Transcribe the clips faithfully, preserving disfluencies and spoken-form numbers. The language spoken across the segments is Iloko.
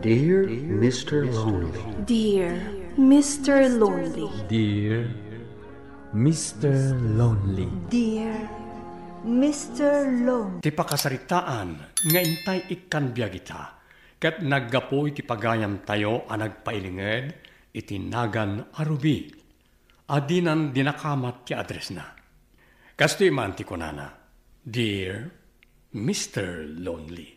Dear Mister Lonely. Dear Mister Lonely. Dear Mister Lonely. Dear Mister Lonely. Ti pakasaritaan nga intay ikkan biag ita, ket naggapu iti pagayamtayo a nagpailinged iti nagan a Ruby a dinan dinakamat ti addressna. Kastoy man ti kunana, "Dear Mister Lonely."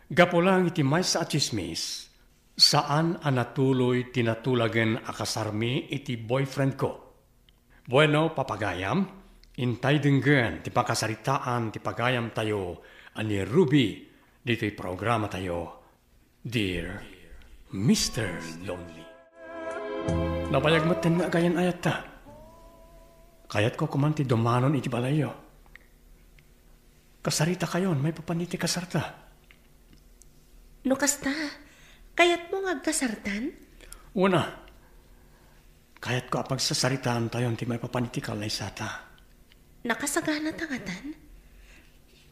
Gapu lang iti maysa a tsismis, saan a natuloy ti natulagen a kasarmi iti boyfriendko. Bueno, papagayam, intay denggen ti pakasaritaan ti pagayamtayo a ni Ruby ditoy programatayo, Dear Mister Lonely. Nabayag metten nga agayan-ayatta. Kayatko koman ti dumanon iti balayyo. Kasaritakayon maipapan iti kasarta. No kasta, kayatmo nga agkasartan? Una, kayatko a pagsasaritaantayon ti maipapan iti kallaysata. Nakasaganata ngatan?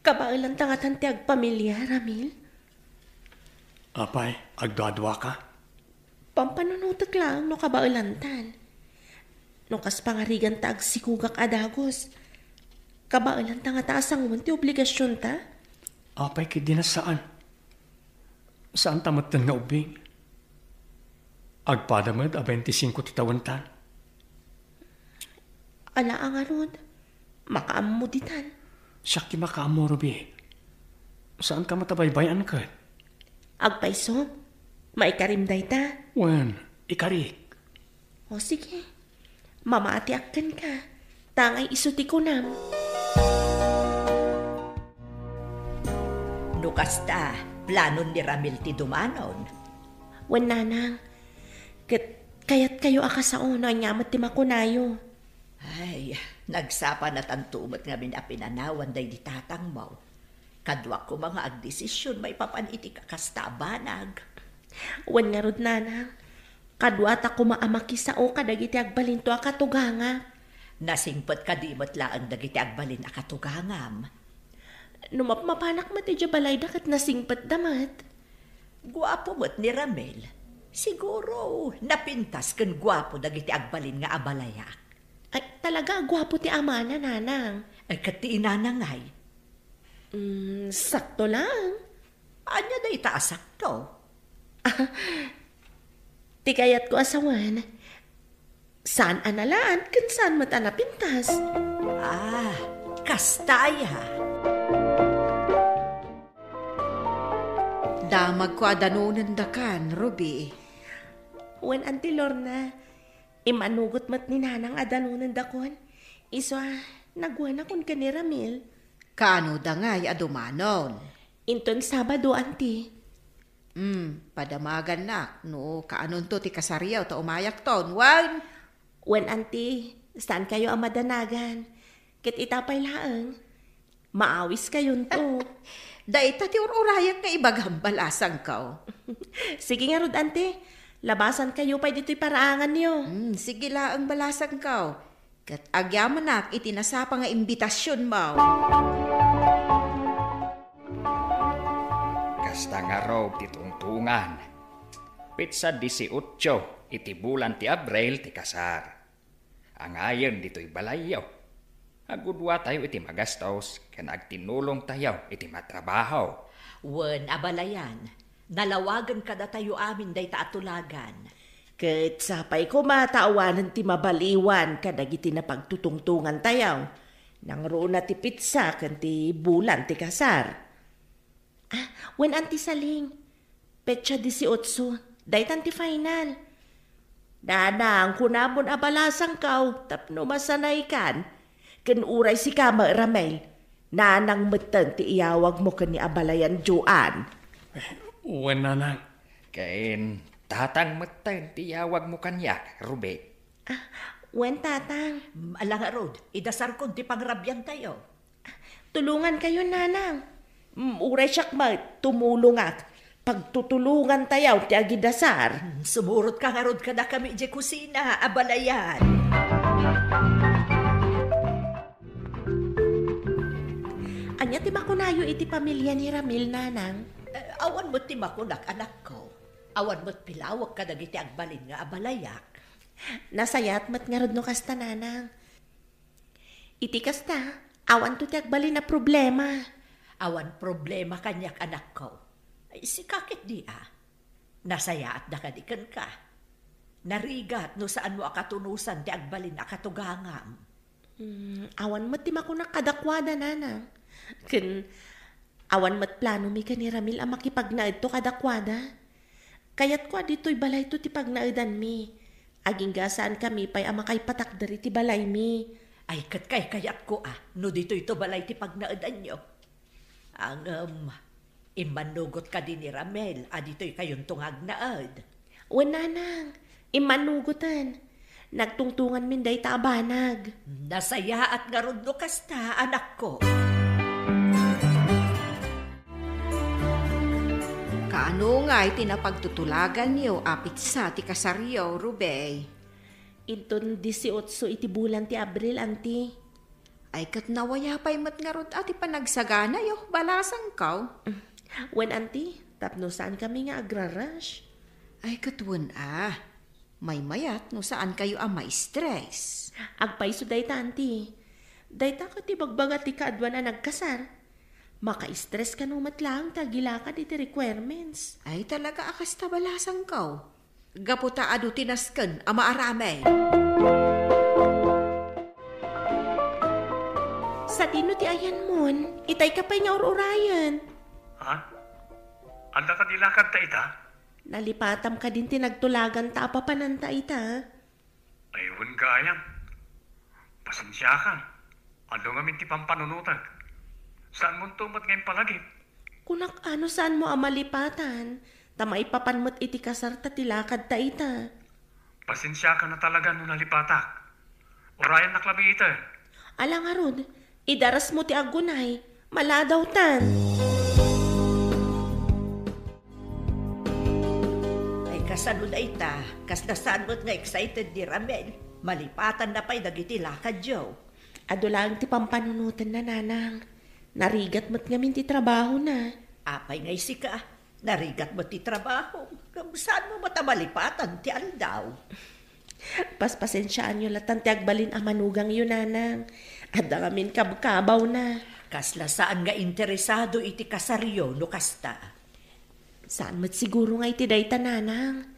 Kabaelanta ngatan ti agpamilia, Ramil? Apay, agduaduaka? Pampanunotek laeng no kabaelantan. No kas pangarigan ta agsikugak a dagus, kabaelanta ngata a sangoen ti obligasionta? Apay, ket di na saan. Saanta metten nga ubbing. Agpada met a bente singko ti tawentan. Ala a ngarud, makaammo ditan. Siak ti makaammo, Ruby. Saanka met a baybay-an ket? Agpayso, maikarim dayta. Wen, ikarik. O sige, mamatiak kenka, ta ngay isu ti kunam. No kasta, planon ni Ramil ti dumanon. Wen, nanang, ket kayatkayo a kasao no ania met ti makunayo. Ay, nagsapanatanto met ngamin a pinanawan daydi tatangmo. Kaduak koma nga agdesision maipapan iti kakasta a banag. Wen ngarud, nanang, kaduata koma a makisao kadagiti agbalinto a katugangak. Nasingpet kadi met laeng dagiti agbalin a katugangam? No mapmapanak met idiay balayda ket nasingpetda met. Guapo met ni Ramil. Siguro, napintas ken guapo dagiti agbalin nga abalayak. Ay, talaga a guapo ti amana, nanang. Ay, ket ti inana ngay? Mm, sakto lang. Ania dayta a sakto? Ti kayatko a sawen, saan a nalaan ken saan met a napintas. Ah, kasta aya. Damagko a danonendakan, Ruby. Wen, Auntie Lorna, immanugot met ni Nanang a danonendakon. Isu a, naguenakon ken ni Ramil. Kaano da ngay a dumanon? Inton Sabado, Auntie. Hmm, padamagannak no kaanonto ti kasaryo ta umayakton, wen? Wen, Auntie, saankayo a madanagan. Ket ita pay laeng, maawiskayonto. Dayta ti ur-urayak nga ibagam, balasangko. Sige ngarud, Auntie, labasankayo pay ditoy paraanganyo. Hmm, sige laeng, balasangko. Ket agyamanak iti nasapa nga imbitasionmo. Kasta ngarud ti tungtungan. Petsa dieciocho iti bulan ti Abril ti kasar. Angayen ditoy balayyo. Agudwatayo iti magastos ken agtinulongtayo iti matrabaho. Wen, abalayan, nalawagen kadatayo amin dayta a tulagan. Ket sapay koma ta awanen ti mabaliwan kadagiti napagtutungtongantayo. Nangruna ti petsa ken ti bulan ti kasar. Ah, wen, Auntie Saling, petsa dieciocho, daytan ti final. Nanang, kunamon a balasangko tapno masanaykan. Ken uray sika met, Ramil, nanang metten ti iyawagmo ken ni abalayan Joan. Eh, wen, nanang. Ken tatang metten ti iyawagmo kaniak, Ruby. Ah, wen, tatang. Mm, ala ngarud, idasarkon ti pangrabiantayo. Tulongankayo, nanang. Mm, uray siak met, tumulongak. Pagtutulongantayo ti agidasar. Mm, sumurotka ngarud kadakami idiay kusina, abalayan. Ania ti makunayo iti pamilia ni Ramil, nanang? Eh, awan met ti makunak, anakko. Awan met pilawek kadagiti agbalin nga abalayak. Nasayaat met ngarud no kasta, nanang. Iti kasta, awanto ti agbalin a problema. Awan problema kaniak, anakko. Ay, sika ketdi a. Nasayaatda kadi kenka. Narigat no saanmo a katunosan ti agbalin a katugangam. Hmm, awan met ti makunak kadakuada, nanang. Ken awan met planomi ken ni Ramil a makipagnaedto kadakuada. Kayatko a ditoy balayto ti pagnaedanmi. Agingga saankami pay a makaipatakder iti balaymi. Ay, ket kaykayatko a no ditoyto balay ti pagnaedanyo. Ngem, immanugot kadi ni Ramil a ditoy kayonto nga agnaed? Wen, nanang, immanugoten. Nagtungtonganmin dayta a banag. Nasayaat ngarud no kasta, anakko. Kaano nga iti napagtutulaganyo a petsa ti kasaryo, Ruby? Inton dieciocho iti bulan ti Abril, anti. Ay, ket nawaya pay met ngarud a ti panagsaganayo, balasangko. Wen, anti, tapno saankami nga agrarush. Ay, ket wen a. Maymayat no saankayo a ma-stress. Agpayso dayta, anti. Dayta ket ti bagbaga ti kaaduan a nagkasar. Maka-stress kano met laeng ti agilakad iti requirements. Ay, talaga a kasta, balasangko. Gapu ta adu ti nasken a maaramid. Sadino ti ayanmon? Itay ka pay nga ur-urayen. Ha? Adda kadi lakadta ita? Nalipatam kadin ti nagtulaganta a papananta ita? Ay, wen gayam. Pasensiakan. Adu ngamin ti pampanunotek. Saanmonto met nga impalagip? Kunak a no saanmo a malipatan, ta maipapan met iti kasarta ti lakadta ita. Pasensiakan a talaga no nalipatak. Urayannak labi ita. Ala ngarud, idarasmo ti agunay, maladawtan. Ay, kasano dayta? Kasla saan met nga excited ni Ramel. Malipatanna pay dagiti lakadyo. Adu laeng ti pampanunotenna, nanang. Narigat met ngamin ti trabahona. Apay nga isika? Narigat met ti trabahom. Ngem saanmo met a malipatan ti aldaw? Paspasensiaanyo latan ti agbalin a manugangyo, nanang. Adda ngamin kabkabawna. Kasla saan nga interesado iti kasaryo no kasta? Saan met siguro nga iti dayta, nanang.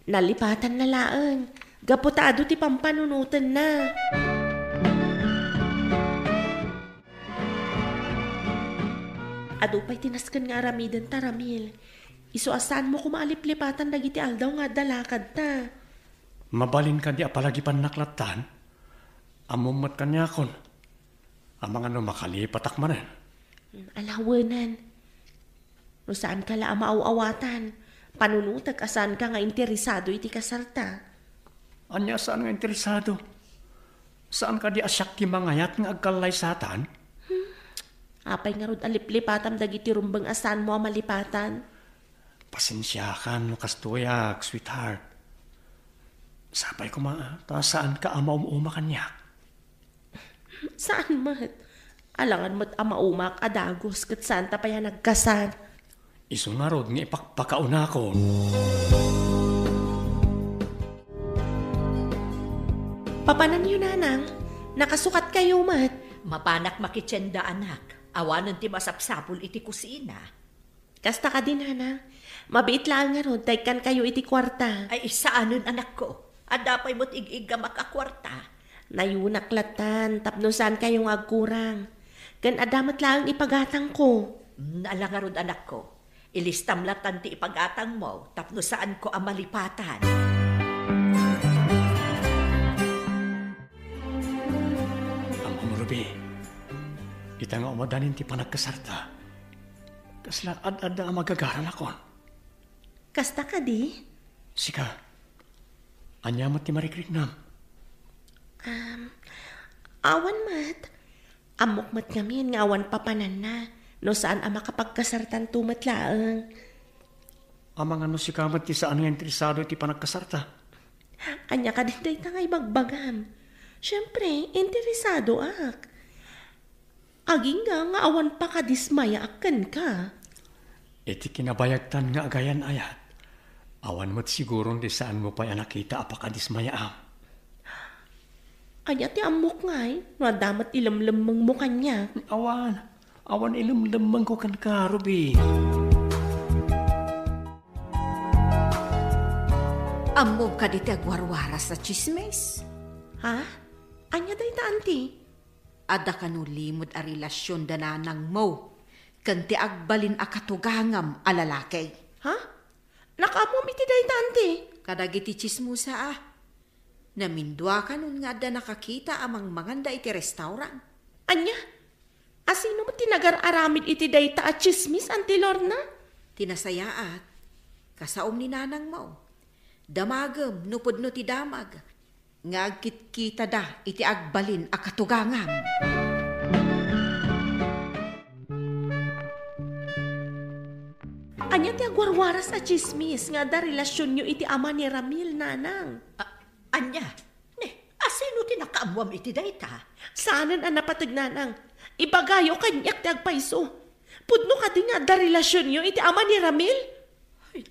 Nalipatanna laeng, gapu ta adu ti pampanunotenna. Adu pay ti nasken nga aramidenta, Ramil. Isu a saanmo koma a liplipatan dagiti aldaw nga adda lakadta. Mabalin kadi a palagipannak lattan? Ammom met kaniakon. Amangan no makalipatak manen. Ala, wenan. No saanka la a maaw-awatan, panunotek a saanka nga interesado iti kasarta. Ania a saan nga interesado? Saan kadi a siak ti mangayat nga agkallaysatan? Hmm. Apay ngarud a liplipatam dagiti rumbeng a saanmo a malipatan? Pasensiakan no kastoyak, sweetheart. Sapay koma, ta saanka a maum-uma kaniak. Saan met. Alangan met a maumak a dagus ket saanta pay a nagkasar. Isu ngarud nga ipakpakaunakon. Papananyo, nanang. Nakasukatkayo met. Mapanak makitienda, anak. Awanen ti masapsapul iti kusina. Kasta kadi, nanang. Mabiit laeng ngarud ta ikkankayo iti kuarta. Ay, saanen, anakko. Adda pay met ig-iggamak a kuarta. Nayunak latan tapno saankayo nga agkurang. Ken adda met laeng ipagatangko. Mm, ala ngarud, anakko. Ilistam latan ti ipagatangmo tapno saanko a malipatan. Ammom, Ruby, ita nga umadanin ti panagkasarta, kasla ad-adda a magagaranakon. Kasta kadi? Sika, ania met ti marikriknam? Um, awan met. Ammok met ngamin nga awan papananna no saan a makapagkasartanto met laeng. Amangan no sika met ti saan nga interesado iti panagkasarta? Ania kadin dayta nga ibagbagam? Siempre, interesadoak. Agingga nga awan pakadismayaak kenka. Iti kinabayagtan nga agayan-ayat, Awan met siguron ti saanmo pay a nakita a pakadismayaam. Ania ti ammok ngay no adda met ilemlemmengmo kaniak? Awan. Awan ilemlemmengko kenka, Ruby. Ammom kadi ti agwarwaras a tsismis? Ha? Ania dayta, anti? Adda kano limed a relasion da nanangmo ken ti agbalin a katugangam a lalaki. Ha? Nakaammom iti dayta, anti? Kadagiti tsismosa a. Namindua kanon nga adda nakakita a mangmanganda iti restaurant. Ania? Asino met ti nagar-aramid iti dayta a tsismis, Anti Lorna? Ti nasayaat, kasaom ni nanangmo. Damagem no pudno ti damag nga agkitkitada iti agbalin a katugangam. Ania ti agwarwaras a tsismis nga adda relasionyo iti ama ni Ramil, nanang? A-, ania? Ne, asino ti nakaammoam iti dayta? Saanen a napateg, nanang. Ibagayo kaniak ti agpayso. Pudno kadi nga adda relasionyo iti ama ni Ramil? Ay,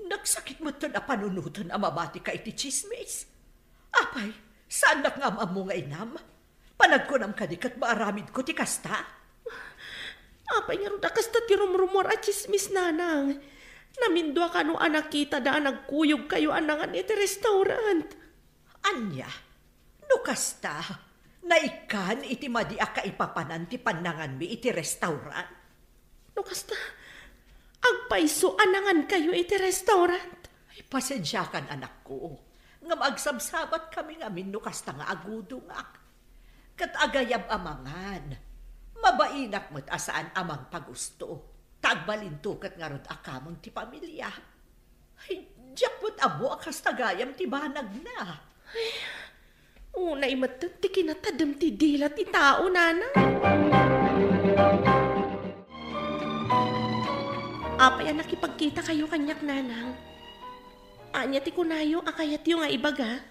nagsakit metten a panunoten a mabatika iti tsismis. Apay, saannak nga am-ammo nga inam? Panagkunam kadi ket maaramidko ti kasta? Apay ngarud a kasta ti rumrumuar a tsismis, nanang? Namindua kano a nakitada a nagkuyogkayo a nangan iti restaurant. Ania? No kasta, naikkan iti madi a kaipapanan ti pannanganmi iti restaurant? No kasta, agpayso a nangankayo iti restaurant? Ay, pasensiakan, anakko. Ngem agsabsabatkami ngamin no kasta nga agudongak. Ket agayab a mangan, mabainak met a saan a mangpagusto. Ta agbalinto ket ngarud a kameng ti pamiliam. Ay, diak met ammo a kasta gayam ti banagna. Ay, unay met ti kinatadem ti dila ti tao, nanang. Apay a nakipagkitakayo kaniak, nanang? Ania ti kunayo a kayatyo nga ibaga?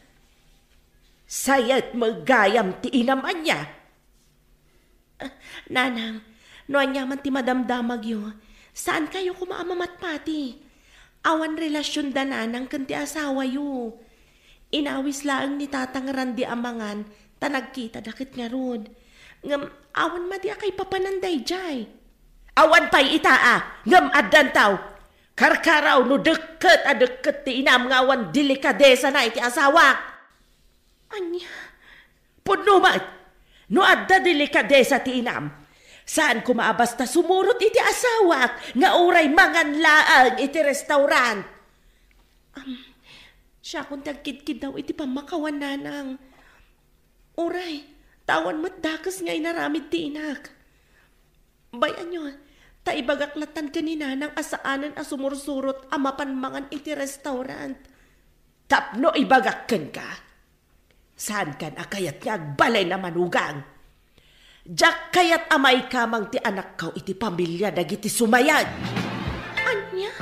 Sayat met gayam ti inam, ania? Nanang, no ania man ti madamdamagyo, saankayo koma a mamatpati. Awan relasionda nanang ken ti asawayo. Inawis laeng ni Tatang Randy a mangan ta nagkitada ket ngarud. Ngem awan madi a kaipapanan daydiay. Awan pay ita a, ngem addanto. Karkaro no dekket a dekket ti inam nga awan delikadesana iti asawak. Ania? Pudno met, no adda delikadesa ti inam, saan koma a basta sumurot iti asawak nga uray mangan laeng iti restaurant. Am, siakon ti agkidkiddaw iti pammakawan, nanang. Uray, ta awan met dakes nga inaramid ti inak. Bay-anyo, ta ibagak lattan ken ni nanang a saanen a sumursurot a mapan mangan iti restaurant. Tapno ibagak kenka, saankan a kayat nga agbalin a manugang. Diak kayat a maikamang ti anakko iti pamilia dagiti sumayag. Ania?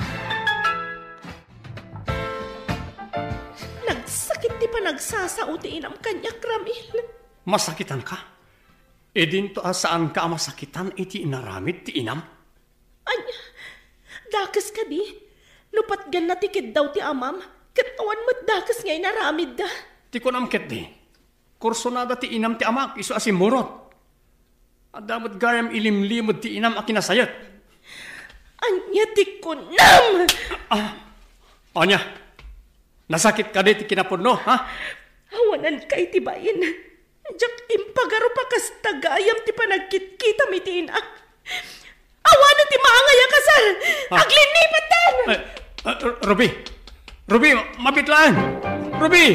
Nagsakit ti panagsasao ti inam kaniak, Ramil. Masakitanka? Idinto a saanka a masakitan iti inaramid ti inam? Ania? Dakes kadi? No patganna ti kiddaw ti amam, ket awan met dakes nga inaramidda. Ti kunam ketdi, kursunada ti inam ti amak isu a simmurot. Adda met gayam ilimlimed ti inam a kinasayat. Ania ti kunam? Ah, ania? Nasakit kadi ti kinapudno, ha? Awanan kay ti bain. Diak impagarup a kasta gayam ti panagkitkitam iti inak. Awanen ti maangay a kasar! Ah. Aglinnipettan! Eh, eh, Ruby! Ruby, mabitlaan! Ruby!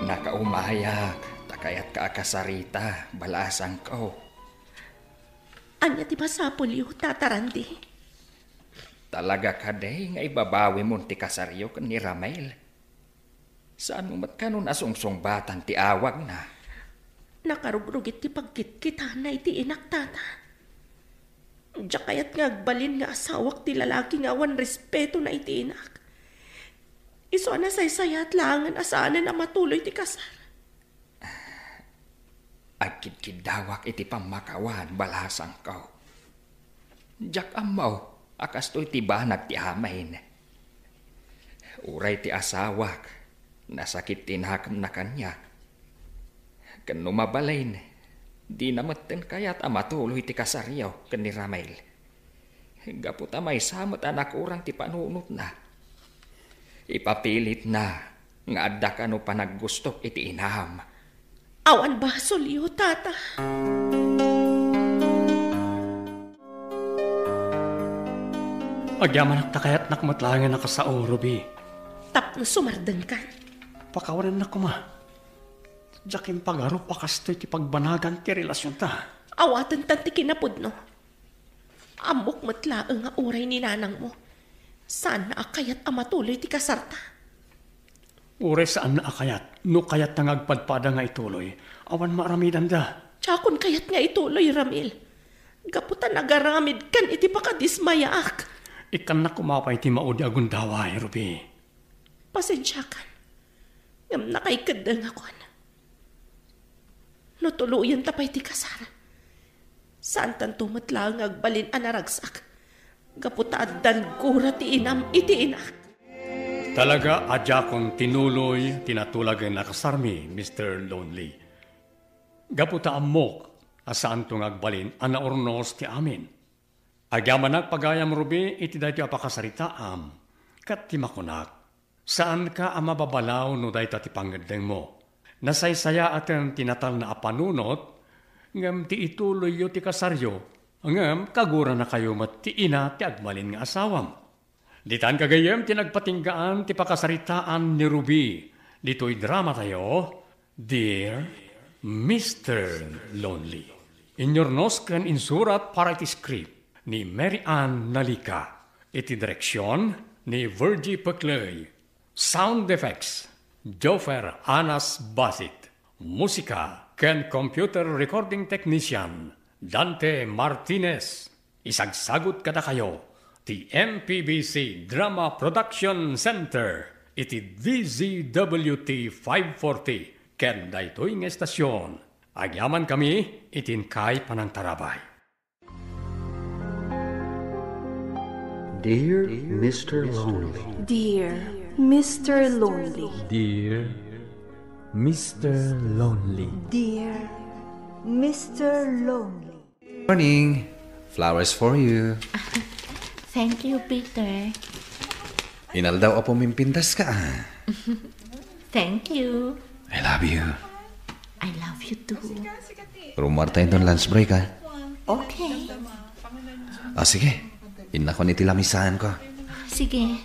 Nakaumayak, ta kayatka a kasarita, balaasangko. Ania ti masapulyo, Tata Randy? Talaga kadi nga ibabawimon ti kasaryo ken ni Ramel? Saanmo met kanon a sungsungbatan ti awagna? Nakarugrugit ti pagkitkitana iti inak, Tata. Diak kayat nga agbalin nga asawak ti lalaki nga awan respetona iti inak. Isu a nasaysayaat laengen a saanen a matuloy ti kasar. Agkidkiddawak iti pammakawan, balasangko. Diak ammo a kastoy ti banag ti amin. Uray ti asawak, nasakit ti nakemna kaniak. Ken no mabalin, dina metten kayat a matuloy ti kasaryo ken ni Ramil. Gapu ta maysa met a nakurang ti panunotna. Ipapilitna nga adda kano panaggustok iti inam. Awan basolyo, Tata. Agyamanak ta kayatnak met laengen a kasao, Ruby. Tapno sumardengkan. Pakawanennak koma. Diak impagarup a kastoy ti pagbanagan ti relasionta. Awatentan ti kinapudno. Ammok met laeng nga uray ni nanangmo, saanna a kayat a matuloy ti kasarta. Uray saanna a kayat, no kayatna nga agpadpada nga ituloy, awan maaramidanda. Diakon kayat nga ituloy, Ramil. Gapu ta nagaramidkan iti pakadismayaak. Ikkannak koma pay ti maudi a gundaway, Ruby. Pasensiakan. Ngem nakaikeddengakon. No tuloyenta pay ti kasar, saantanto met laeng nga agbalin a naragsak, gapu ta addan gura ti inam iti inak. Talaga a diakon tinuloy ti natulagen a kasarmi, Mister Lonely. Gapu ta ammok a saanto nga agbalin a naurnos ti amin. Agyamanak pagayam, Ruby, iti daytoy a pakasaritaam, ket ti makunak, saanka a mababalaw no dayta ti pangngeddengmo. Nasaysayaaten ti natalna a panunot, ngem ti ituloyyo ti kasaryo, ngem kaguranakayo met ti ina ti agbalin nga asawam. Ditan gagayyem ti nagpatinggaan ti pakasaritaan ni Ruby ditoy dramatayo, Dear Mister Lonely. Inurnos ken insurat para iti script ni Mary Ann Nalica, iti direksion ni Virgie Peclay. Sound effects, Joffer Anas Basit. Musika ken computer recording technician, Dante Martinez. Isagsagut kadakayo ti M P B C Drama Production Center iti D Z W T five forty ken daytoy nga estasion. Agyamankami iti inkay panangtarabay. Dear Mister Lonely. Dear Mister Lonely. Dear Mister Lonely. Dear Mister Lonely. Morning. Flowers for you. Thank you, Peter. Inaldaw a pumimpintas ka, ah. Thank you. I love you. I love you too. Rummuarta inton lunch break, ah. Okay. Ah, sige. Innakon iti lamisaan ko. Sige.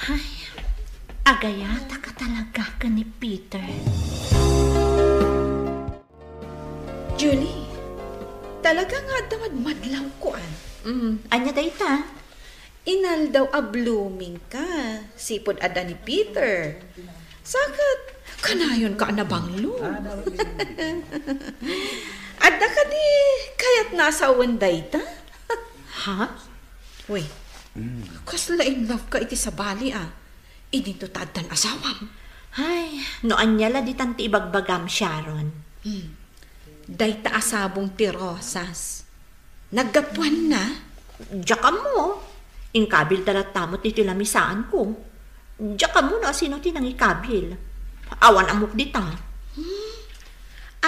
Ay, agayataka talaga ken ni Peter. Julie, talaga nga adda madmadlawko, ah. Mm, ania dayta? Inaldaw a blooming ka, sipud adda ni Peter. Saket, kanayonka a nabanglo. Adda kadi kayatna a sawen dayta? Ha? Uy, kasla in love ka iti sabali, ah. Idinto ta addan asawam. Ay, no ania la ditan ti ibagbagam, Sharon. Hmm. Dayta a sabong ti rosas. Naggapuanna? Diak ammo. Inkabilda latta met iti lamisaanko. Diak ammo no asino ti nangikabil. Awan ammok dita. Hmm?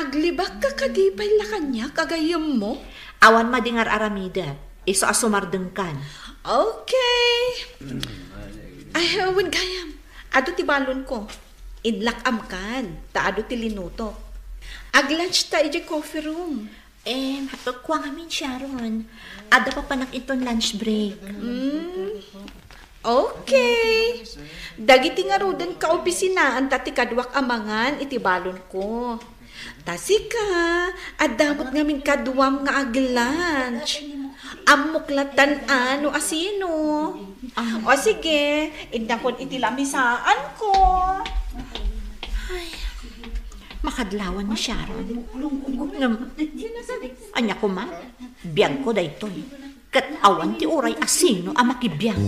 Aglibakka kadi pay la kaniak, gagayyemmo? Awan madi nga ar-aramidek. Isu a sumardengkan. Okay. Ay, wen gayam. Adu ti balonko. Inlak-amkan, ta adu ti linutok. Ag-lunch ta idiay coffee room. Eh, kua ngamin, Sharon. Adda papanak inton lunch break. Mm. Okay. Dagiti ngaruden kaopisinaanta ti kaduak a mangan iti balonko. Ta sika, adda met ngamin kaduam nga ag-lunch. Ammok lattan a no asino. Ah. O sige, innakon iti lamisaanko. Ay, makadlawan ni Sharon. Ngem, ania koma? Biagko daytoy. Ket awan ti uray asino a makibiag.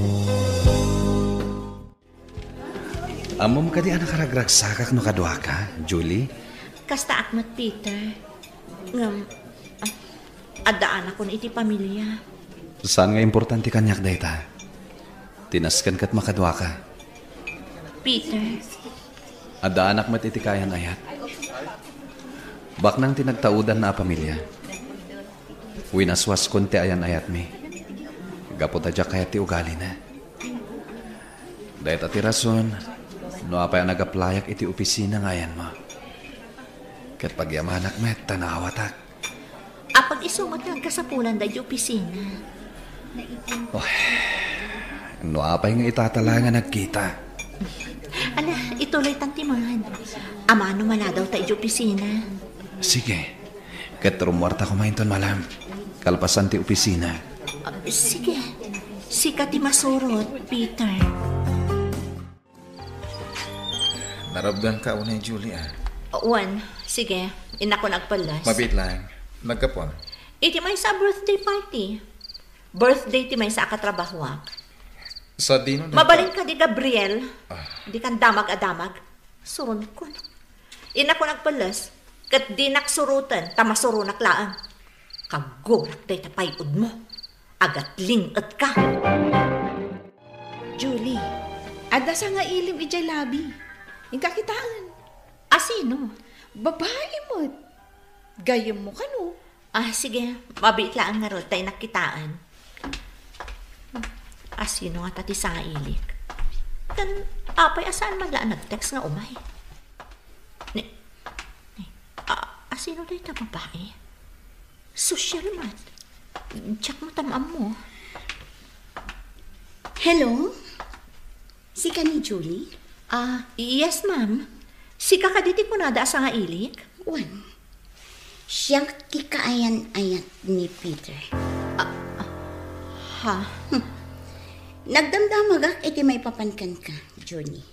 Ammom kadi a nakaragragsakak no kaduaka, Julie? Kastaak met, Peter. Ngem, ah, Addaanakon iti pamilia. Saan nga importante kaniak dayta. Ti nasken ket makaduaka. Peter. Addaanak met iti kaayan-ayat. Baknang ti nagtaudanna a pamilia. Winaswaskon ti ayan-ayatmi. Gapu ta diak kayat ti ugalina. Dayta ti rason no apay a nag-applyak iti opisina nga ayanmo. Ket pagyamanak met ta naawatak. Apag isu met nga agkasapulan daydi opisina. Oy, no apay nga itatala nga nagkita. Ala, ituloy tan ti man. Amano maladaw ta iti opisina. Sige. Ket rummuarta koma inton malam. Kalpasan ti opisina. Ah, sige. Sika ti masurot, Peter. Narabdanka unay, Julie, a. Wen, sige. Innakon agpelles. Mabiit laeng. Naggapuam. Iti maysa a birthday party. Birthday ti maysa a katrabahoak. Sadino nagpa- Mabalin kadi, Gabriel? Ah. Dikan damag a damag. Suronkon. Innakon agpelles. Ket dinak suroten, ta masuronak laeng. Kaggurak dayta pay-odmo. Agatling-etka. Julie, adda sangailim idiay lobby. Inka kitaen. Asino? Babai met. Gayyemmo kano? Ah, sige. Mabiit laeng ngarud ta innak kitaen. Asino ngata ti sangailik? Ken apay a saan man la a nag-text nga umay? Ni, ni, a-, asino dayta babai? Sosyal met. Diak met am-ammo. Hello? Sika ni Julie? Ah, yes, ma'am. Sika kadi ti kunada a sangailik? Wen. Siak ti kaayan-ayat ni Peter. Ah, ah, ha? Hmm. Nagdamdamagak iti maipapan kenka, Julie.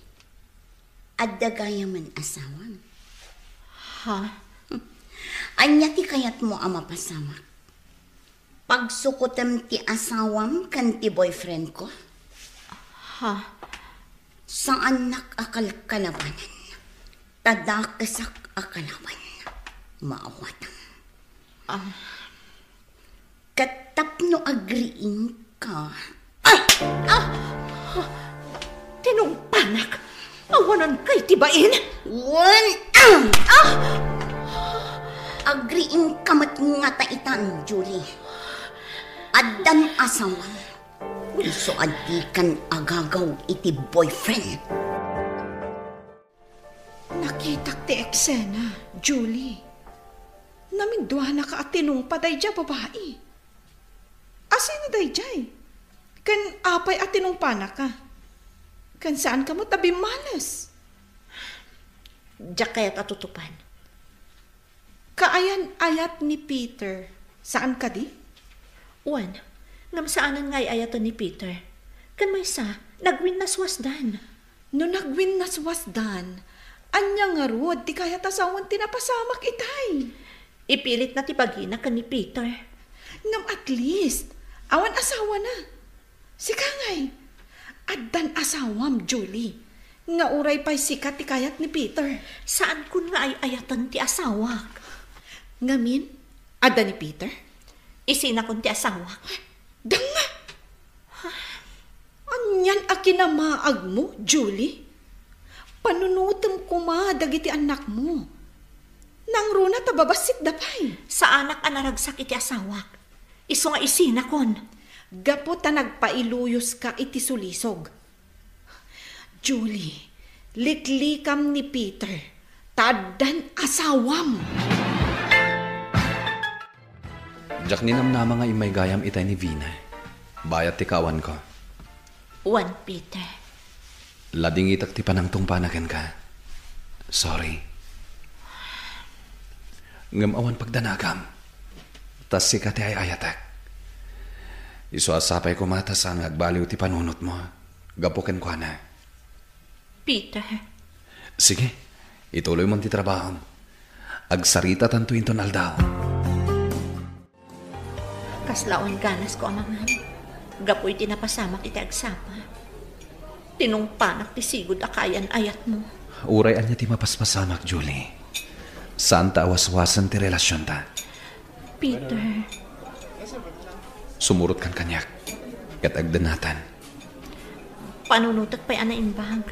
Adda gayamen asawam. Ha? Hmm. Ania ti kayatmo a mapasamak? Pagsukotem ti asawam ken ti boyfriend ko? Ha? Saannak a kalkalabanan. Ta dakesak a kalaban. Maawatam. Ah. Ket tapno agriingka. Ay! Ah! Tinungpanak! Awananka iti bain! Wen! Ah! Ah! Agriingka met ngata itan, Julie. Addan asawam. Isu a dikan agagaw iti boyfriend. Nakitak ti eksena, Julie. Namidduanaka a tinungpa daydiay a babai. Asino daydiay? Ken apay a tinungpanaka? Ken saanka met a bimmales? Diak kayat a tutupan. Kaayan-ayat ni Peter, saan kadi? Wen, ngem saanen nga ay-ayaten ni Peter. Ken maysa, nagwinnaswasdan. No nagwinnaswasdan, ania ngarud ti kayat a sawen ti napasamak itay? Ipilitna ti bagina ken ni Peter. Ngem at least, awan asawana. Sika ngay, addan asawam, Julie, nga uray pay sika ti kayat ni Peter. Saankon nga ay-ayaten ti asawak. Ngamin, adda ni Peter? Isinakon ti asawak. Danga! Anian a kinamaagmo, Julie? Panunotem koma dagiti annakmo. Nangruna ta babassit da pay. Saanak a naragsak iti asawak. Isu nga isinakon. Gapu ta nagpailuyoska iti sulisog. Julie, liklikam ni Peter, ta addan asawam. Diak ninamnama nga immay gayam itay ni Vina. Bayat ti kaawanko. Wen, Peter. Ladingitak ti panangtungpana kenka. Sorry. Ngem awan pagdanagam. Ta sika ti ay-ayatek. Isu a sapay koma ta saan nga agbaliw ti panunotmo gapu kenkuana. Peter. Sige, ituloymon ti trabahom. Agsaritatanto inton aldaw. Kasla awan ganasko a mangan. Gapu iti napasamak iti agsapa. Tinungpanak ti sigud a kaayan-ayatmo. Uray ania ti mapaspasamak, Julie. Saan ta awaswasen ti relasionta. Peter. Sumurotkan kaniak, ket agdennatan. Panunotek pay a naimbag.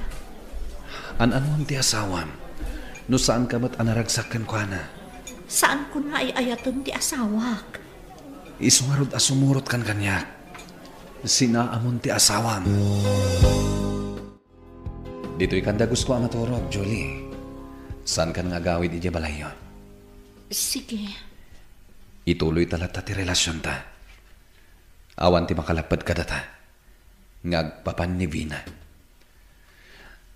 An-anuem ti asawam? No saanka met a naragsak kenkuana? Saankon nga ay-ayaten ti asawak. Isu ngarud a sumurotkan kaniak. Sinaamon ti asawam. Ditoy kan dagusko a maturog, Julie. Saankan nga agawid idiay balayyo. Sige. Ituloyta latta ti relasionta. Awan ti makalapped kadata nga agpapan ni Vina.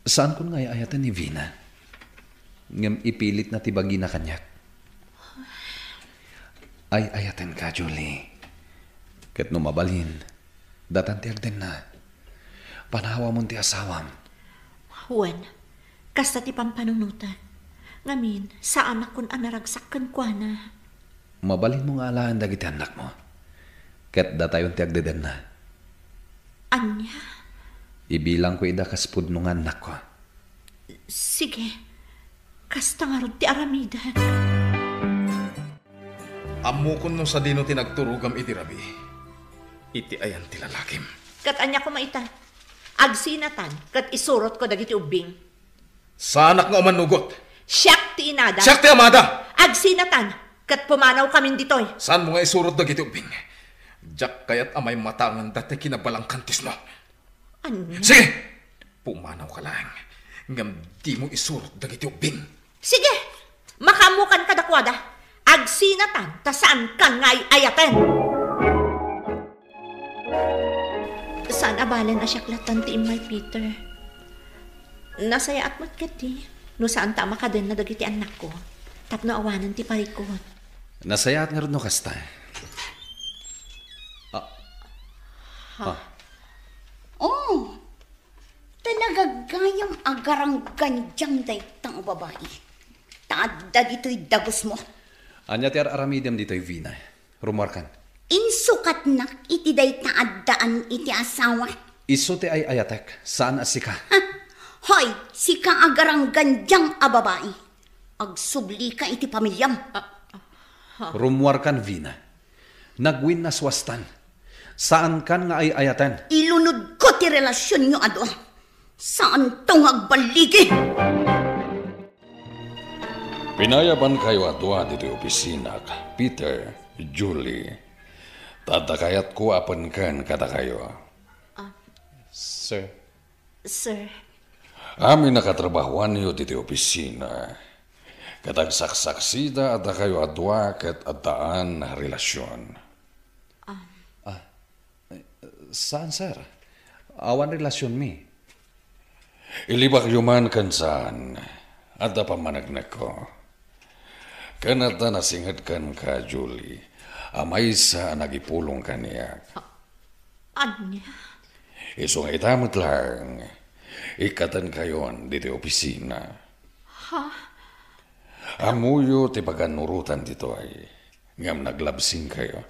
Saankon nga ay-ayaten ni Vina, ngem ipilitna ti bagina kaniak. Ay-ayatenka, Julie. Ket no mabalin, datan ti agdenna. Panawamon ti asawam. Wen, kasta ti pampanunotak. Ngamin, saanakon a naragsak kenkuana. Mabalinmo nga alaen dagiti annakmo. Ket datayon ti agdedenna. Ania? Ibilangko ida kas pudno nga annakko. Sige. Kasta ngarud ti aramidek. Ammokon no sadino ti nagturogam iti rabii. Iti ayan ti lalakim. Ket ania koma ita? Agsinatan, ket isurotko dagiti ubbing. Saanak nga umanugot. Siak ti inada. Siak ti amada. Agsinatan, ket pumanawkamin ditoy. Saanmo nga isurot dagiti ubbing? Diak kayat a maimatanganda ti kinabalangkantisno. Ania? Sige! Pumanawka laeng, ngem dimo isurot dagiti ubbing. Sige! Makaammokan kadakuada. Agsinatan ta saankan nga ay-ayaten. Saan a balen a siak lattan ti immay, Peter. Nasayaat met ketdi no saanta a makadenna dagiti annakko tapno awanen ti parikut. Nasayaat ngarud no kasta. Ah. Ha? Ah. Oh, talaga gayam a garanggandiam dayta nga babai. Ta adda ditoy dagusmo. Ania ti ar-aramidem ditoy, Vina? Rummuarkan. Insukatnak iti dayta addaan iti asawa. Isu ti ay-ayatek, saan a sika. Ha? Hoy, sika a garanggandiam a babai. Agsublika iti pamiliam. Ah, ah, ha? Rummuarkan, Vina. Nagwinnaswastan. Saankan nga ay-ayaten. Ilunodko ti relasionyo a dua. Saanto nga agballigi. Pinayabankayo a dua ditoy opisinak, Peter, Julie. Ta adda kayatko a penken kadakayo. Ah. Sir. Sir. Amin a katrabahoanyo ditoy opisina. Ket agsaksaksida a dakayo a dua ket addaan a relasion. Ah. Ah, saan, sir? Awan relasionmi. Ilibakyo man ken saan, adda pammaneknekko. Ken adda nasinged kenka, Julie, a maysa a nagipulong kaniak. A-, ania? Isu nga ita met laeng, ikkatenkayon ditoy opisina. Ha? Ammoyo ti pagannurotan ditoy, ngem naglabsingkayo.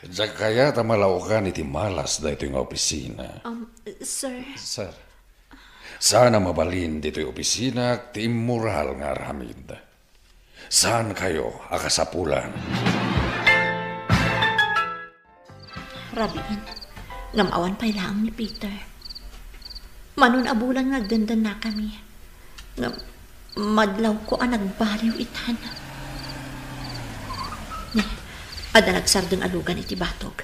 Diak kayat a malaokan iti malas daytoy nga opisina. Um, sir. Sir. Saan a mabalin ditoy opisinak ti immoral nga aramid. Saankayo a kasapulan. Rabiin, ngem awan pay laeng ni Peter. Manon a bulan nga agdendennakami, ngem madlawko a nagbaliw itan. Ni, adda nagsardeng a lugan iti batog.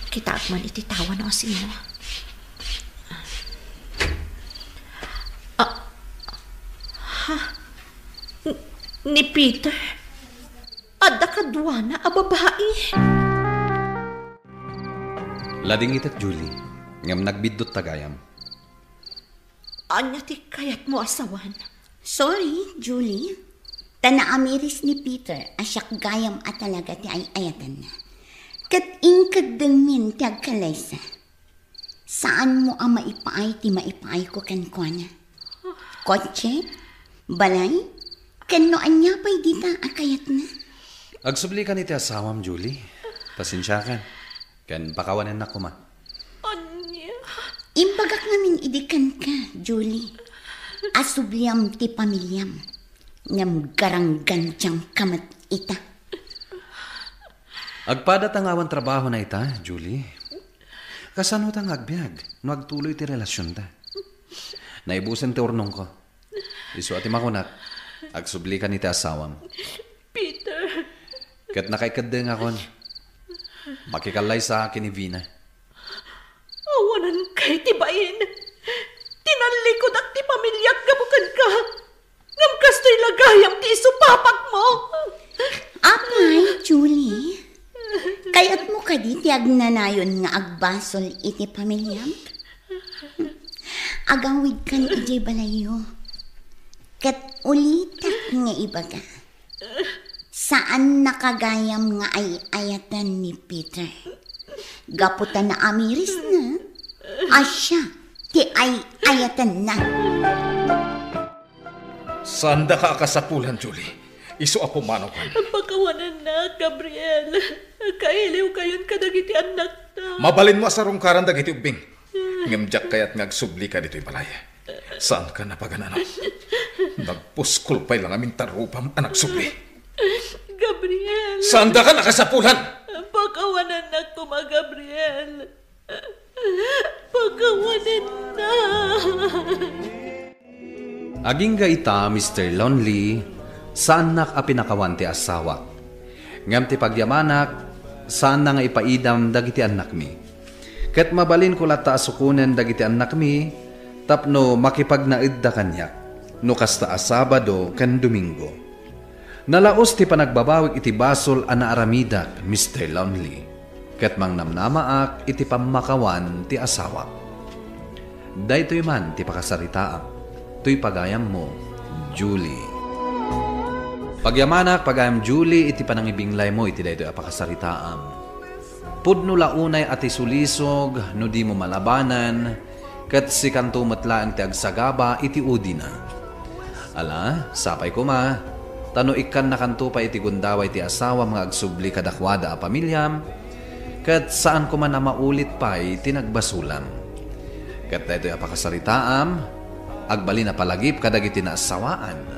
Kitaek man iti tawa no asino. Ah, ha? N-, ni Peter? Adda kaduana a babai? Ladingitek, Julie, ngem nagbiddut ta gayam. Ania ti kayatmo a sawen? Sorry, Julie. Ta naamiris ni Peter a siak gayam a talaga ti ay-ayatenna. Ket inkeddengmin ti agkalaysa. Saanmo a maipaay ti maipaayko kenkuana. Kotse? Balay? Ken no ania pay dita a kayatna? Agsublikan iti asawam, Julie. Pasensiakan. Ken pakawanennak koma. Ania? Imbagak ngamin idi kenka, Julie. Asubliam ti pamiliam. Ngem garanggandiamka met ita. Agpada ta nga awan trabahona ita, Julie. Kasano ta nga agbiag no agtuloy ti relasionta? Naibusen ti urnongko. Isu a ti makunak, agsublikan iti asawam. Peter. Ket nakaikeddengakon. Makikallaysa ken ni Vina. Awanan kay ti bain. Tinallikudak ti pamiliak gapu kenka. Ngem kastoy la gayam ti isupapakmo. Apay, Julie? Kayatmo kadi ti agnanayon nga agbasol iti pamiliam? Agawidkan idiay balayyo. Ket ulitek nga ibaga, saannaka gayam nga ay-ayaten ni Peter. Gapu ta naamirisna, a siak ti ay-ayatenna. Saandaka a kasapulan, Julie. Isu a pumanawkan. Pakawanennak, Gabriel. Kailiwkayon kadagiti annakta. Mabalinmo a sarungkaran dagiti ubbing. Ngem diak kayat nga agsublika ditoy balay. Saanka a pagan-anam? Nagpuskol pay la ngamin ta rupam a nagsubli. Gabriel. Saandaka a kasapulan? Pakawanennak koma, Gabriel. Pakawanennak. Agingga ita, Mister Lonely, saannak a pinakawan ti asawak. Ngem ti pagyamanak, saanna nga ipaidam dagiti annakmi. Ket mabalinko latta a sukonen dagiti annakmi tapno makipagnaedda kaniak, no kasta a Sabado ken Domingo. Nalaus ti panagbabawik iti basol a naaramidak, Mister Lonely, ket mangnamnamaak iti pammakawan ti asawak. Daytoy man ti pakasaritaam. Toy pagayammo, Julie. Pagyamanak, pagayam Julie, iti panangibinglaymo iti daytoy a pakasaritaam. Pudno la unay a ti sulisog no dimo malabanan, ket sikanto met laeng ti agsagaba iti udina. Ala, sapay koma, ta no ikkannakanto pay iti gundaway ti asawam nga agsubli kadakuada a pamiliam, ket saan koma a maulit pay ti nagbasolam. Ket daytoy a pakasaritaam, agbalin a palagip kadagiti naasawaan,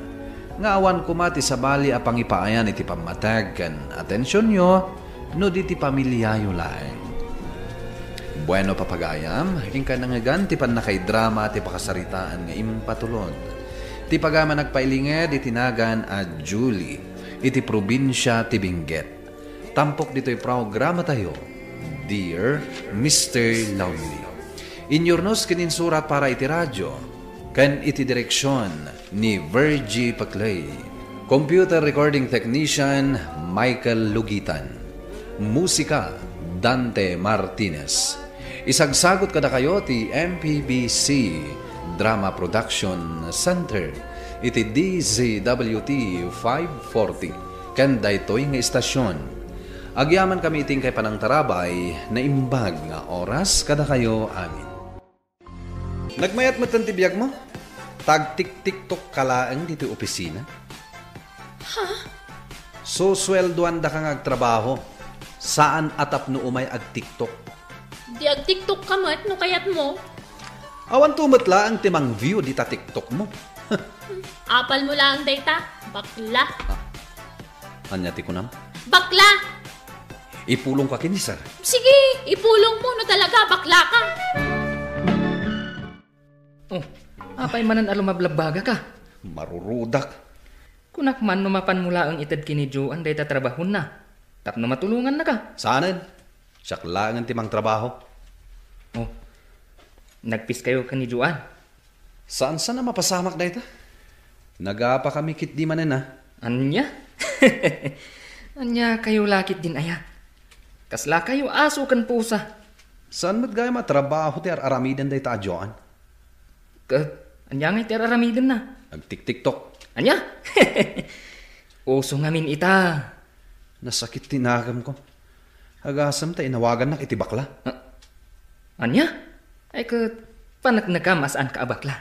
nga awan koma ti sabali a pangipaayan iti pammateg ken atensionyo, no di ti pamiliayo laeng. Bueno, papagayam, inka nangngegan ti pannakaidrama ti pakasaritaan nga impatulod. Ti pagayam a nagpailinged iti nagan a Julie, iti probinsia ti Benguet. Tampok ditoy programatayo, Dear Mister Lonely. Inyurnos ken insurat para iti radio, ken iti direksion ni Virgie Paclay. Computer recording technician, Michael Lugitan. Musika, Dante Martinez. Isagsagut kadakayo ti M P B C Drama Production Center iti D Z W T five forty ken daytoy nga istasion. Agyamankami iti inkay panangtarabay, naimbag nga oras kadakayo amin. Nagmayat metten ti biagmo? Tag-tik-tiktok ka laeng ditoy opisina? Ha? Susueldoandaka nga agtrabaho. Saan a tapno umay agtiktok. Di agtiktok ka met no kayatmo. Awanto met laeng ti mang-view dita TikTok mo. Apalmo laeng dayta, bakla. Ah, ania ti kunam? Bakla! Ipulong ka ken ni sir. Sige, ipulong mo no talaga bakla ka. Oh, apay manen a lumablabbagaka? Marurudak. Kunak man no mapanmo laeng ited ken ni Joan dayta trabahonna, tapno matulongannaka. Saanen. Siak laengen ti mangtrabaho. Oh, nagpiskayo ken ni Joan? Saan-saan a mapasamak dayta. Nagapakami ketdi manen a. Ania? Ania kayo la ketdin aya? Kaslakayo aso ken pusa. Saan met gayam a trabaho ti ar-aramiden dayta a Joan? Ket ania ngay ti ar-aramidenna? Agtik-TikTok. Ania? Uso ngamin ita. Nasakit ti nagamko. Agasem ta inawagannak iti bakla. Ah, ania? Ay ket paneknekam a saanka a bakla.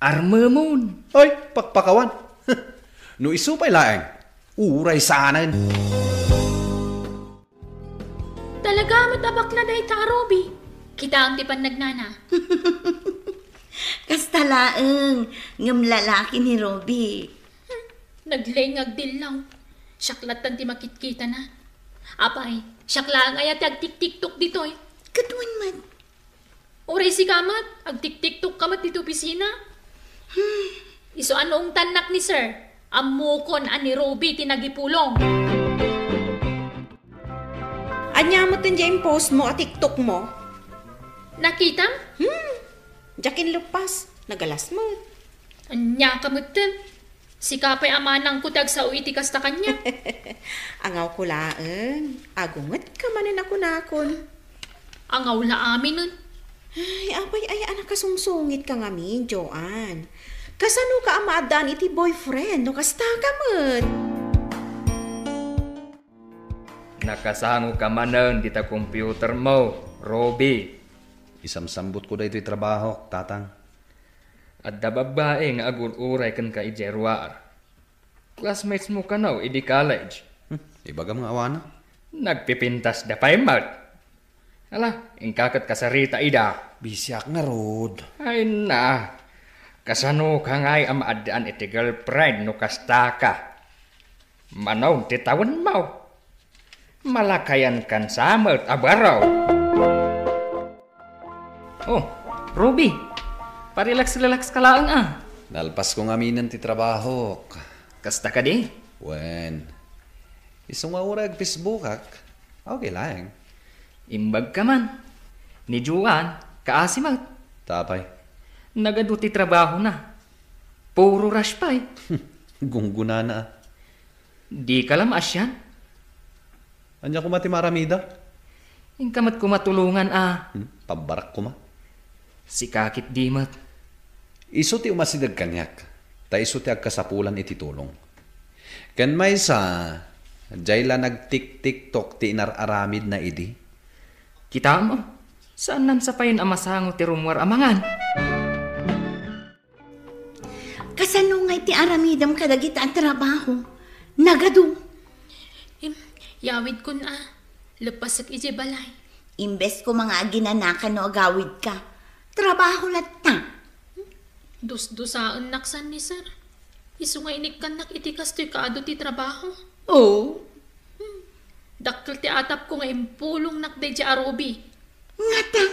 Armemon. Ay, pakpakawan. No isu pay laeng, uray saanen. Talaga met a bakla dayta a Ruby. Kitaem ti pannagnana. Kasta laeng, ngem lalaki ni Ruby. Naglay nga agdillaw. Siak lattan ti makitkitana. Apay, siak laeng aya ti agtiktiktok ditoy. Ket wen met. Uray sika met, agtiktiktok ka met ditoy opisina. Hmm. Isu a naungtannak ni sir, ammokon a ni Ruby ti nagipulong. Ania met diay impost mo a TikTok mo? Nakitam? Hmm. Diak inleppas. Nagalas met. Ania ka met ten? Sika pay a manangko ti agsao iti kasta kaniak. Angawko laeng. Agunget ka manen a kunakon. Angaw la aminen. Ay, apay aya a nakasungsungit ka ngamin, Joan. Kasano ka a maaddaan iti boyfriend no kasta ka met? Nakasango ka manen dita computer mo, Ruby. Isamsambutko daytoy trabahok, Tatang. Adda babbai nga agur-uray kenka idiay ruar. Classmates mo kano idi college. Hmm, ibagam nga awanak. Nagpipintasda pay met. Ala, inka ket kasarita ida. Bisiak ngarud. Ay na. Kasano ka ngay a maaddaan iti girlfriend no kasta ka? Mano ti tawenmo? Malakayan kan sa met a baro. Oh, Ruby, parelax-relax ka laeng a. Nalpasko ngaminen ti trabahok. Kasta kadi? Wen. Isu nga uray ag-Facebookak, okay laeng. Imbag ka man. Ni Joan, kaasi met. Tapay. Nagadu ti trabahona. Puro rush pay. Gunggonana a. Dika la maasian? Ania koma ti maaramida? Inka met koma tulongan a. Hmm, pabbarak koma. Sika ketdi met. Isu ti umasideg kaniak, ta isu ti agkasapulan iti tulong. Ken maysa, diay la nagtik-TikTok ti inar-aramidna idi. Kitaem, saannan sapayen a masango ti rummuar a mangan. Kasano ngay ti aramidem kadagita a trabaho? Nagadu. Im, yawidkon a. Leppasek idiay balay. Imbes koma nga aginanakan no agawidka. Trabaho latta. Dusdusaennak san ni sir. Isu nga inikkannak iti kastoy kaadu ti trabaho. Oo. Hmm. Dakkel ti atapko nga impulongnak daydiay a Ruby. Ngata?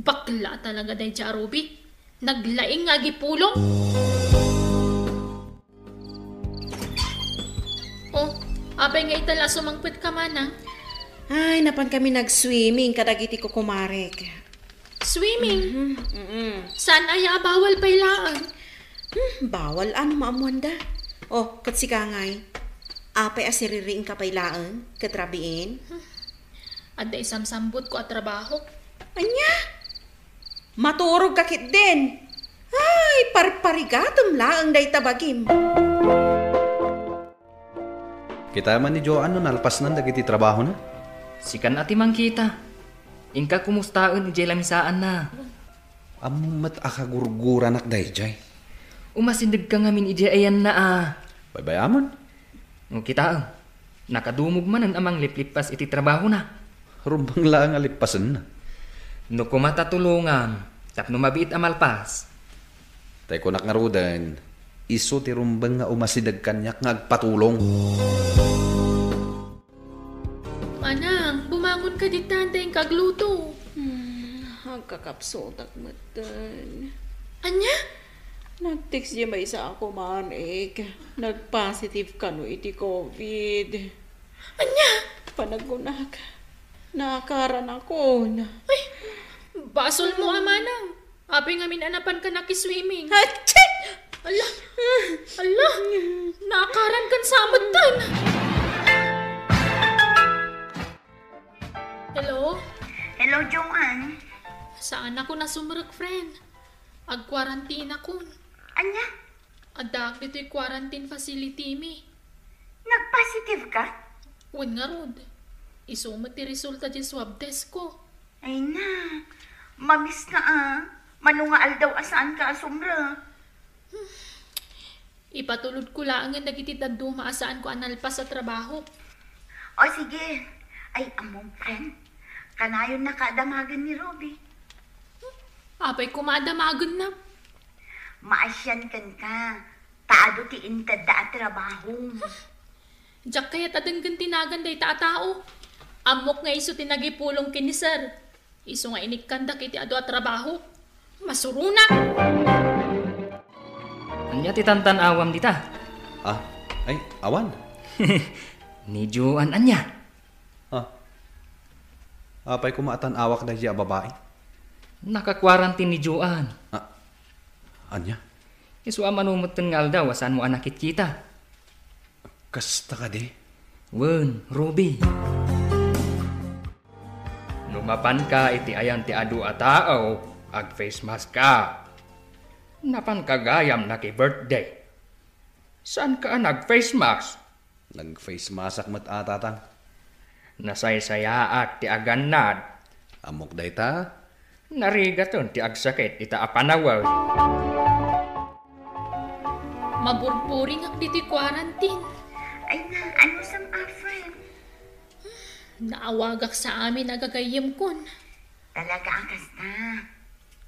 Bakla talaga daydiay a Ruby. Naglaing nga agipulong. Oh, apay nga ita la sumangpet ka, manang? Ay, napan kami nag-swimming kadagiti kukumarek. Swimming? Mhm, mm-mm. Saan aya a bawal pay laeng? Hmm, bawal a no maammoanda. Oh, ket sika ngay. Apay a siririingka pay laeng, ket rabiin? Adda isamsambutko a trabaho. Ania? Maturog ka ketdin. Ay, parparigatem laeng dayta bagim. Kitaem man ni Joan no nalpasnan dagiti trabahona? Sikan a ti mangkita. Inka kumustaen idiay lamisaanna. Ammom met a kagurguranak daydiay. Umasidegka ngamin idiay ayanna a. Baybay-amon. Ngem kitaem, nakadumog manen a mangliplippas iti trabahona. Rumbeng laeng a lippasenna. No koma ta tulongam tapno mabiit a malpas. Tay kunak ngaruden, isu ti rumbeng nga umasideg kaniak nga agpatulong. Manang, bumangon ka dita, anta inka agluto. Hmm, agkakapsutak metten. Ania? Nag-text diay maysa a kumarek. Nag-positive kano iti covid. Ania? Panagkunak, naakaranakon. Ay, basolmo a, manang. Apay ngamin a napanka nakiswimming? Atsi! Ala! Ala! Naakarankan sa metten! Hello? Hello, Joanne. Saanakon a sumrek, friend. Agkuarantinakon. Ania? Addaak ditoy quarantine facility mi. Nagpositive ka? Wen ngarud. Isu met ti resulta diay swab test ko. Ay na, mamiss na a. Mano nga aldaw a saanka a sumrek? Ipatulodko laengen dagiti dadduma a saanko a nalpas a trabaho. O sige. Ay, ammom, friend. Kanayonnaka a damagen ni Ruby. Apay koma a damagenna? Maasian kenka, ta adu ti intedda a trabaho. Diak kayat a denggen ti nagan dayta a tao. Ammok nga isu ti nagipulong ken ni Sir. Isu nga inikkandak iti adu a trabaho. Masuronak! Ania ti tantan-awam dita? Ah, ay, awan. Ni Joan ania? Ah. Apay koma a tan-awak daydi a babai? Naka-quarantine ni Joan. Ah, ania? Isu a mano metten nga aldaw a saanmo a nakitkita. Kasta kadi? Wen, Ruby. No mapanka iti ayan ti adu a tao, ag-face mask ka. Napanka gayam naki-birthday. Saanka a nag-face mask? Nag-face mask-ak met a, Tatang. Nasaysayaat ti agannad. Ammok dayta? Narigaten ti agsakit ita a panawen. Maburburingak ditoy quarantine. Ay na, ano sam a, friend? Naawagak sa amin a gagayyemkon. Talaga a kasta?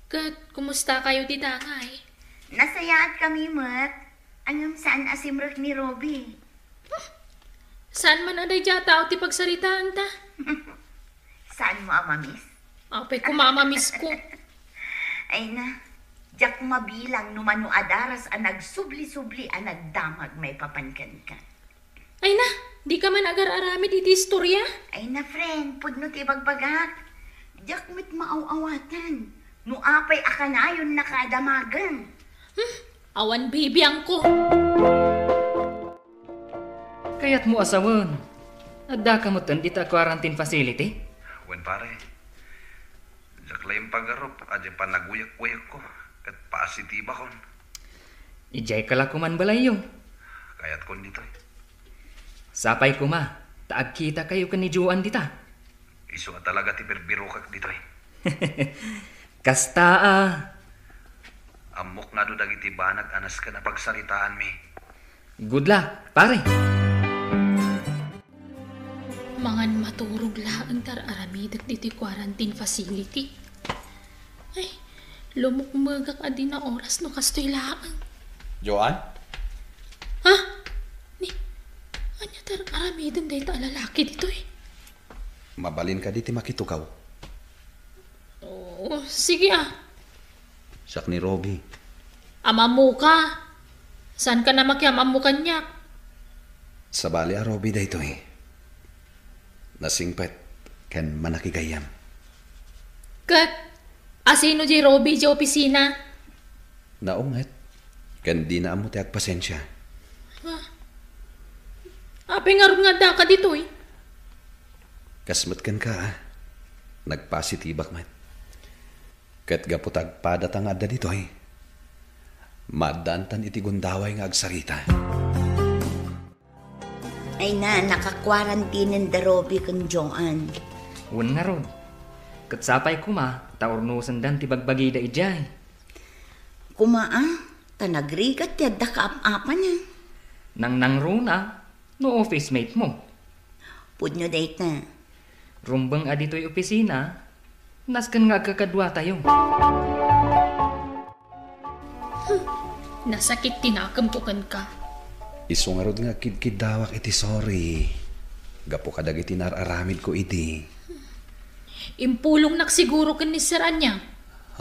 Ket, kumusta kayo ti dangay? Nasayaat kami met. Ngem saan a simrek ni Robbie. Saan man a daydi a tao ti pagsaritaanta? Saanmo a mamis? Apay koma a mamisko. Ay na, diak mabilang no mano a daras a nagsubli-subli a nagdamag maipapan kenka. Ay na, dika man agar-aramid iti istorya? Ay na, friend, pudno ti ibagbagak. Diak met maaw-awatan no apay a kanayonnaka a damagen. Hmm, awan bibiangko. Kayatmo a sawen, addaka metten dita quarantine facility? Wen, pare. Diak la impagarup a diay panaguyek-uyekko ket positibakon. Idiayka la koman balayyo. Kayatkon ditoy. Sapay koma ta agkitakayo ken ni Joan dita. Isu a talaga ti birbirokek ditoy. Kasta a. Ammok nga adu dagiti banag a nasken a pagsaritaanmi. Good luck, pare. Mangan maturog laeng ti ar-aramidek ditoy quarantine facility. Ay, lumukmegak a di naoras no kastoy laeng. Joan? Ha? Ni, ania ti ar-aramiden dayta a lalaki ditoy? Mabalin kadi ti makitugaw? Oh, sige a. Siak ni Robbie. Am-ammoka. Saanka a makiam-ammo kaniak? Sabali a Robbie daytoy. Nasingpet ken manakigayyem. Ket asino diay Robbie diay opisina? Naunget, ken dina ammo ti agpasensia. Ah. Apay ngarud nga addaka ditoy? Kas met kenka, a. Nagpositibak met. Ket gapu ta agpadata nga adda ditoy, maaddaantan iti gundaway nga agsarita. Ay na, naka-quarantinen da Robbie ken Joan. Wen ngarud. Ket sapay koma ta urnosendan ti bagbagida idiay. Koma a, ta nagrigat ti adda kaap-apana. Nangnangruna no office mate mo. Pudno dayta. Rumbeng a ditoy opisina, nasken nga agkakaduatayo. Hmm, nasakit ti nakemko kenka. Isu ngarud nga agkidkiddawak iti sorry. Gapu kadagiti naar-aramidko idi. Impulongnak siguro ken ni Sir ania?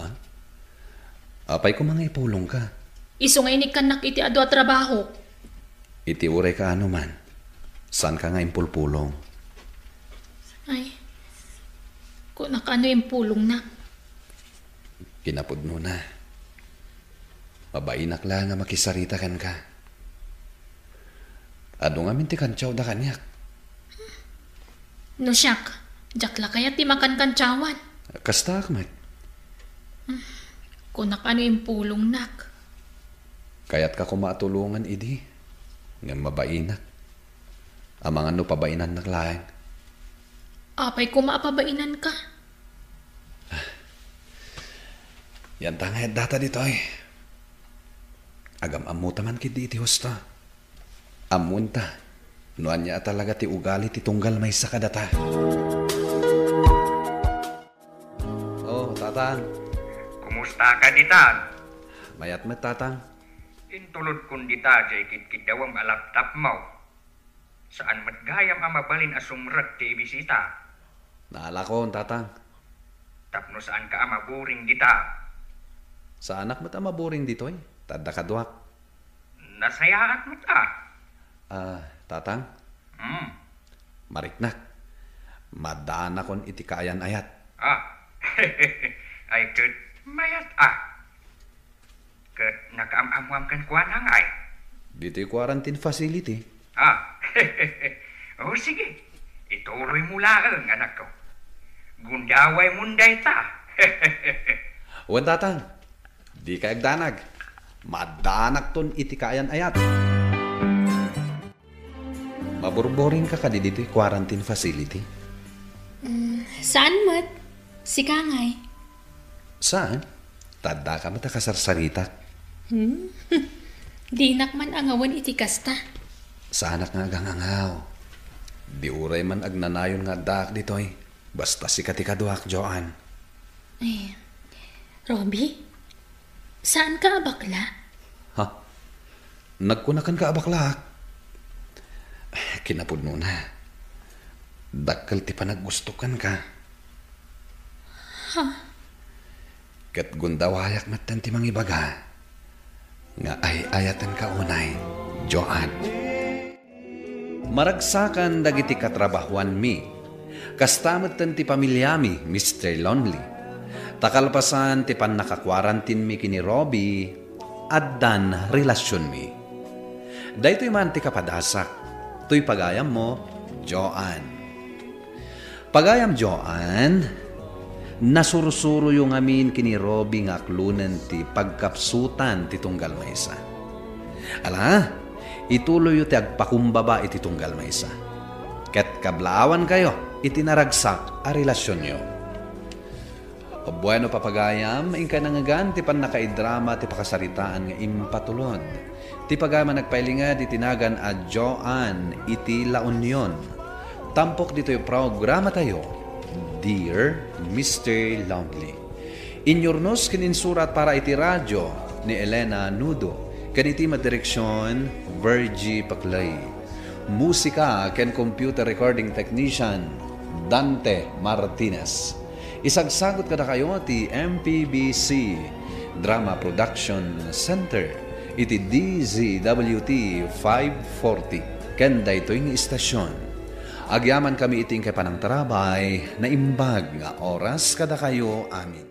Ha? Apay koma nga ipulongka? Isu nga inikkannak iti adu a trabaho. Iti uray kaano man, saanka nga impulpulong? Ay, kunak ano impulongnak? Kinapudnona, mabainak la nga makisarita kenka. Adu ngamin ti kantiawda kaniak. No siak, diak la kayat ti makankantiawan. Kastaak met. Kunak ano impulongnak. Kayatka koma a tulongan idi, ngem mabainak. Amangan no pabainannak laeng. Apay koma a pabainanka? Yanta nga data ditoy. Agam-ammota man ketdi iti husto. Ammonta no ania a talaga ti ugali ti tunggal maysa kadata. Oh, Tatang. Kumusta ka ditan? Mayat met, Tatang. Intulodkon dita diay kidkiddawem a laptopmo. Saan met gayam a mabalin a sumrek ti ibisita. Naalakon, Tatang. Tapno saanka a maburing dita. Saanak met a maburing ditoy. Ta adda kaduak. Nasayaat met a. Ah, Tatang? Hmm. Mariknak. Maddaanakon iti kaayan-ayat. Ah. Ay, ket mayat a. Ket nakaam-ammoam kenkuana ngay? Ditoy quarantine facility. Ah. O, sige. Ituloymo laeng, anakko. Gundawaymon dayta. Wen, Tatang. Dikay agdanag. Maddaanakton iti kaayan-ayat. Maburburingka kadi ditoy quarantine facility? Mm, saan met? Sika ngay? Saan? Ta addaka met a kasarsaritak. Hmm? Dinak man angawen iti kasta. Saanak nga agangangaw. Di uray man agnanayon nga addaak ditoy. Basta sika ti kaduak, Joan. Eh, Robbie, saanka a bakla? Ha? Nagkunakanka a baklaak? Kinapudnona, dakkel ti panaggustokanka. Ha? Ket gundawayak metten ti mangibaga nga ay-ayatenka unay, Joan. Maragsakan dagiti katrabahuanmi. Kasta metten ti pamiliami, Mister Lonely. Ta kalpasan ti pannakakuarantinmi ken ni Robbie, addan relasionmi. Daytoy man ti kapadasak. Toy pagayammo, Joan. Pagayam Joan, nasursuroyo ngamin ken ni Robbie nga aklonen ti pagkapsutan ti tunggal maysa. Ala, ituloyyo ti agpakumbaba iti tunggal maysa. Ket kablaawankayo iti naragsak a relasionyo. Bueno, papagayam, inkay nangngegan ti pannakaidrama ti pakasaritaan nga impatulod. Ti pagayam a nagpailinged iti nagan a Joan iti La Union. Tampok ditoy programatayo, Dear Mister Lonely. Inyurnos ken insurat para iti radio ni Elena Nudo, ken iti madireksion, Virgie Paclay. Musika ken computer recording technician, Dante Martinez. Isagsagut kadakayo ti M P B C Drama Production Center iti D Z W T five forty ken daytoy nga istasion. Agyamankami iti inkay panangtarabay, naimbag nga oras kadakayo amin.